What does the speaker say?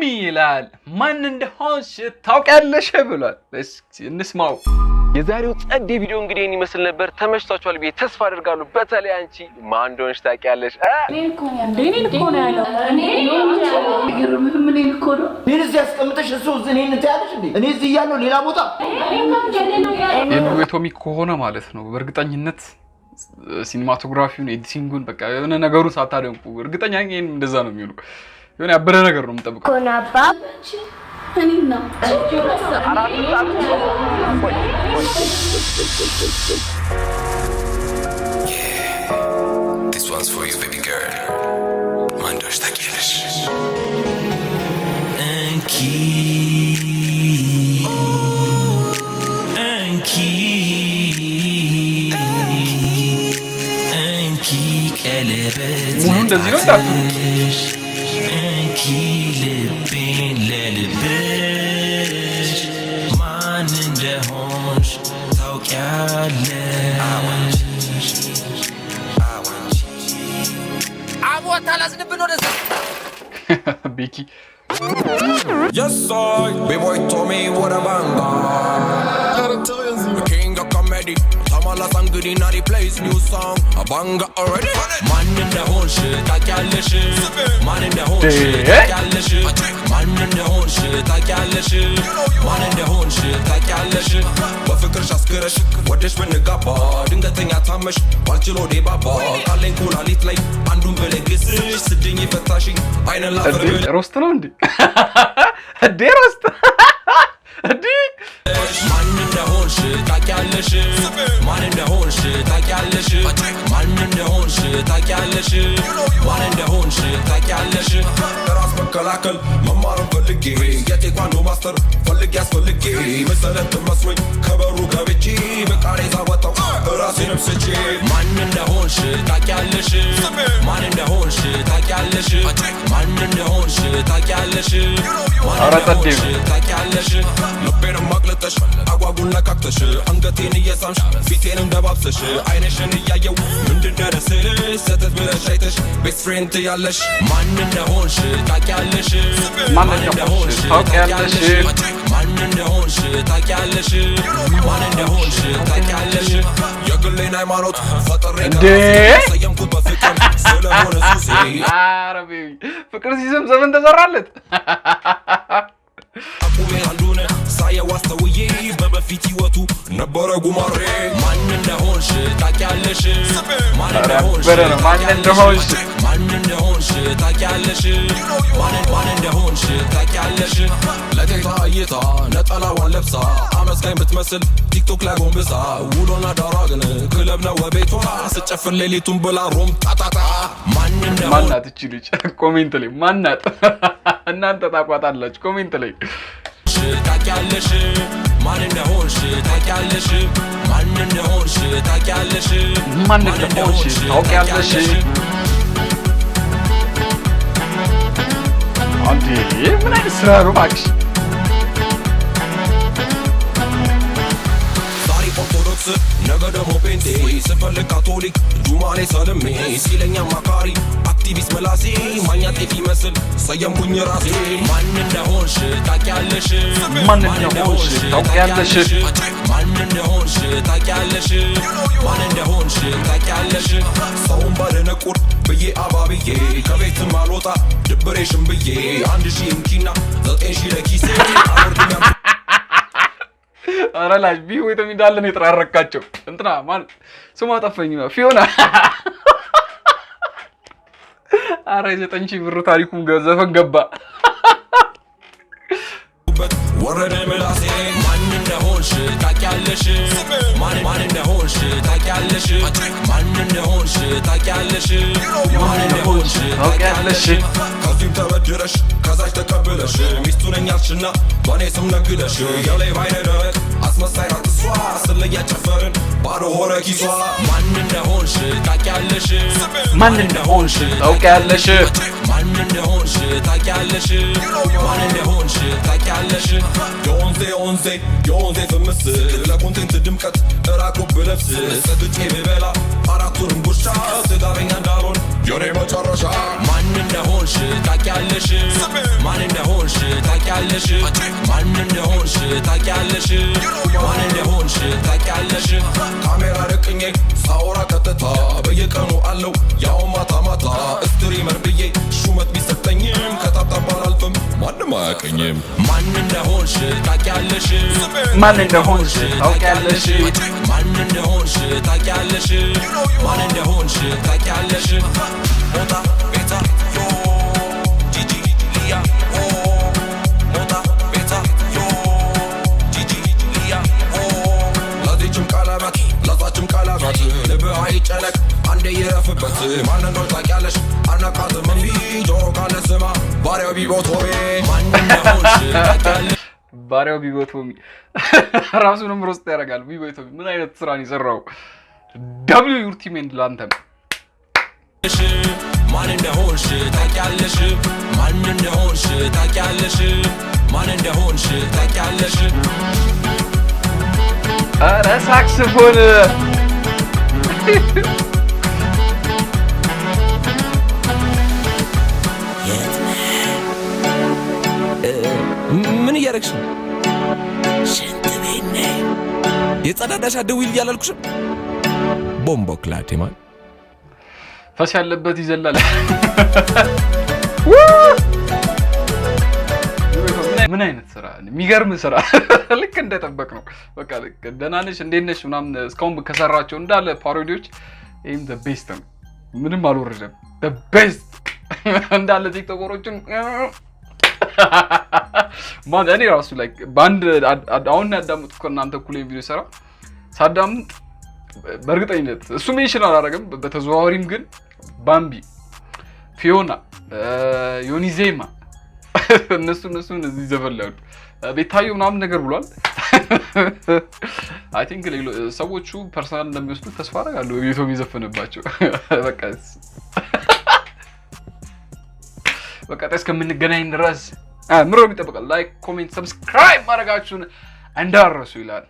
ቶሚ ይላል። ማን እንደሆንሽ ታውቂያለሽ ብሏል። እስኪ እንስማው። የዛሬው ጸዴ ቪዲዮ እንግዲህ ይህን ይመስል ነበር። ተመችቷችኋል ብዬ ተስፋ አደርጋለሁ። በተለይ አንቺ ማን እንደሆንሽ ታውቂያለሽ እ? እኔን እኮ ነው ያለው። እኔን እዚህ ያስቀምጠሽ እሱ እኔን ትያለሽ እንዴ? እኔ እዚህ እያለሁ ሌላ ቦታ። የቶሚ ከሆነ ማለት ነው በእርግጠኝነት cinematography ውን፣ editing ኡን፣ በቃ የሆነ ነገሩን ሳታደንቁ እርግጠኛ ነኝ ይሄን እንደዛ ነው የሚሆነው። የሆነ ያበረ ነገር ነው የምጠብቀው። ኮናባ። እኔን ነው። አራቱ ጣት ቆይ ቆይ። This one's for you, baby girl. ማን እንደሆንሽ ታውቂያለሽ። እንኪ እንኪ እንኪ ቀለበት ሙሉ እንደዚህ ነው እንዳትሉ። ለጣትሽ፣ እንኪ ልቤን ለልብሽ፣ ማን እንደሆንሽ ታውቂያለሽ። አቦ ታላዝንብን ወደዛ። ቤኪ። Yes, I. B-boy Tommy, what a banger. The king of comedy. ተመለሰ እንግዲህ now he plays new song. A banger already. ማን እንደሆንሽ ታውቂያለሽ። ማን እንደሆንሽ ታውቂያለሽ። ማን እንደሆንሽ ታውቂያለሽ። ማን እንደሆንሽ ታውቂያለሽ። በፍቅርሽ አስክረሽ ወደሽ ብንጋባ ድንገተኛ ታመሽ ባልችሎ ዴባባ ካለኝ ኩላሊት ላይ አንዱን ብለግስሽ ስድኝ ፈታሽኝ አይነ ላፈር። እንዴ፣ roast ነው እንዴ? እንዴ፣ roast እንዴ? ማን እንደሆንሽ ታውቂያለሽ። ማን እንደሆንሽ ታውቂያለሽ። ማን እንደሆንሽ ታውቂያለሽ። ማን እንደሆንሽ ታውቂያለሽ። ራስ መከላከል መማርን ፈልጌ የቴኳንዶ master ፈልጌ አስፈልጌ መሰለት መስሎኝ ከበሩ ገብቼ በቃሬዛ ወጣው ራሴንም ስቼ። ማን እንደሆንሽ ታውቂያለሽ። ማን እንደሆንሽ ታውቂያለሽ። ማን እንደሆንሽ ታውቂያለሽ። ማን ኧረ ጸዴ እንደሆንሽ ነው። ታውቂያለሽ። ልቤንም አቅልጠሽ አጓጉል ነካክተሽ አንገቴን እየሳምሽ ፊቴንም ደባብሰሽ አይንሽን እያየው ምንድን ደረስልሽ ሰተት ብለሽ አይተሽ best friend ያለሽ። ማን እንደሆንሽ ታውቂያለሽ። ማን እንደሆንሽ ታውቂያለሽ። ማን እንደሆንሽ ታውቂያለሽ። ማን እንደሆንሽ ታውቂያለሽ። የግሌን ሃይማኖት ፈጥሬ እንዴ! ሰየምኩት በፍቅር ስለሆነ ሱሴ። ኧረ baby ፍቅር ሲስም ዘፈን ተሰራለት። አቁሜ አንዱን ሳየው አስተውዬ በበፊት ህይወቱ ነበረ ጉማሬ። ማን እንደሆንሽ ታውቂያለሽ። ማን እንደሆንሽ ነበረ ነው። ማን እንደሆንሽ። ማን እንደሆንሽ ታውቂያለሽ። ማን እንደሆንሽ ታውቂያለሽ። ለቴታ እይታ ነጠላዋን ለብሳ አመስጋኝ ብትመስል ቲክቶክ ላይ ጎንብሳ ውሎና ዳሯ ግን ክለብ ነው ቤቷ ስጨፍር ሌሊቱን ብላ ሮም ጣጣጣ። ማን እንደሆን ማናት እቺ ልጅ? Comment ላይ ማናት? እናንተ ታቋታላችሁ። Comment ላይ። ታውቂያለሽ። ማን እንደሆንሽ ታውቂያለሽ። ማን እንደሆንሽ ታውቂያለሽ። ማን እንደሆንሽ ታውቂያለሽ። አንዴ ምን አይነት ስራ ነው እባክሽ? ዛሬ ኦርቶዶክስ ነገ ደግሞ ጴንጤ ስፈልግ ካቶሊክ ጁማኔ ሰልሜ ሲለኝ አማካሪ አክቲቪስት መላሴ ማኛ ጤፍ ይመስል ሰየምኩኝ ራሴ። ማን እንደሆንሽ ታውቂያለሽ። ማን እንደሆንሽ ታውቂያለሽ። ማን እንደሆንሽ ታውቂያለሽ። ማን እንደሆንሽ ታውቂያለሽ። ሰውን ባደነቁር ብዬ አባብዬ ከቤትም አልወጣ ድብሬሽን ብዬ 1000 እንኪና 9000 ለኪሴ አልወርድም። ኧረ ላሽ ቢ ወይ እንዳለ ነው የጠራረካቸው። እንትና ማን ስሟ ጠፋኝ። ፊዮና። ኧረ የ9000 ብሩ ታሪኩም ዘፈን ገባ። በት ወረደ ምላሴ። ማን እንደሆንሽ ታውቂያለሽ። ማን ማን እንደሆንሽ ታውቂያለሽ። ማን እንደሆንሽ ታውቂያለሽ። ማን እንደሆንሽ ታውቂያለሽ። ከዚህም ተበድረሽ ከዛች ተቀብለሽ ሚስቱ ነኝ አልሽና በእኔ ስም ነግደሽ የሌባ አይነ ደረቅ አስመሳይ ናት እሷ ስለያ ጨፈርን ባዶ ሆነ ኪሷ። ማን እንደሆንሽ ታውቂያለሽ። ማን እንደሆንሽ ታውቂያለሽ። ማን እንደሆንሽ ታውቂያለሽ። ማን እንደሆንሽ ታውቂያለሽ። የወንዜ የወንዜ የወንዜ ፍምስ ለ content ድምቀት እራቁ ብለብስ ሰግጬ ብበላ አራቱንም ጉርሻ ስጋበኛ እንዳልሆን የኔ መጨረሻ። ማን እንደሆንሽ ታውቂያለሽ። ማን እንደሆንሽ አያውቀኝም። ማን እንደሆንሽ ታውቂያለሽ። ማን እንደሆንሽ ታውቂያለሽ። ማን እንደሆንሽ ታውቂያለሽ። ማን እንደሆንሽ ታውቂያለሽ። ሞጣ ቤታ ዮ ጂጂ ሊያ ኦ፣ ሞጣ ቤታ ዮ ጂጂ ሊያ ኦ። ለዚችም ቀለበት ለዛችም ቀለበት፣ ልብህ አይጨነቅ አንዴ ይረፍበት። ማን እንደሆን ታውቂያለሽ። አናቃትም እምቢ፣ ጆሮ ካለ ስማ፣ ባሪያው ቢቦቶቤ። ማን እንደሆንሽ ታውቂያለሽ። ባሪያው ቢቦቶሚ ራሱንም roast ያደርጋል። ቢቦቶሚ ምን አይነት ስራ ነው የሰራው? W your team and ላንተም። ማን እንደሆንሽ ታውቂያለሽ። ማን እንደሆንሽ ታውቂያለሽ። ማን እንደሆንሽ ታውቂያለሽ። ኧረ ሳክስፎን። ምን እያደረግሽ ነው? ሽንት ቤት ነኝ። የጸዳዳሽ አትደውይልኝ እያላልኩሽም? Bomboclaat man። ፈስ ያለበት ይዘላል። ምን አይነት ስራ! የሚገርም ስራ! ልክ እንደጠበቅ ነው። በቃ ልክ ደህና ነሽ፣ እንዴት ነሽ ምናምን። እስካሁን ከሰራቸው እንዳለ parody ዎች ይህም best ነው። ምንም አልወረደም። Best እንዳለ ቲክቶከሮችን ማን እኔ ራሱ like በአንድ አሁን ያዳምጥኩ ከእናንተ እኩል ቪዲዮ ሰራ ሳዳምጥ በእርግጠኝነት እሱ mention አላደረግም፣ በተዘዋዋሪም ግን ባምቢ፣ ፊዮና፣ ዮኒ ዜማ እነሱን እዚህ ዘፈን ላይ አሉ። ቤታዮ ምናምን ነገር ብሏል። I think ሰዎቹ personal እንደሚወስዱት ተስፋ አደርጋለሁ። ቤቶ የሚዘፍንባቸው። በቃ በቀጣይ እስከምንገናኝ ድረስ ምሮ ይጠበቃል። Like፣ comment፣ subscribe ማድረጋችሁን እንዳረሱ ይላል።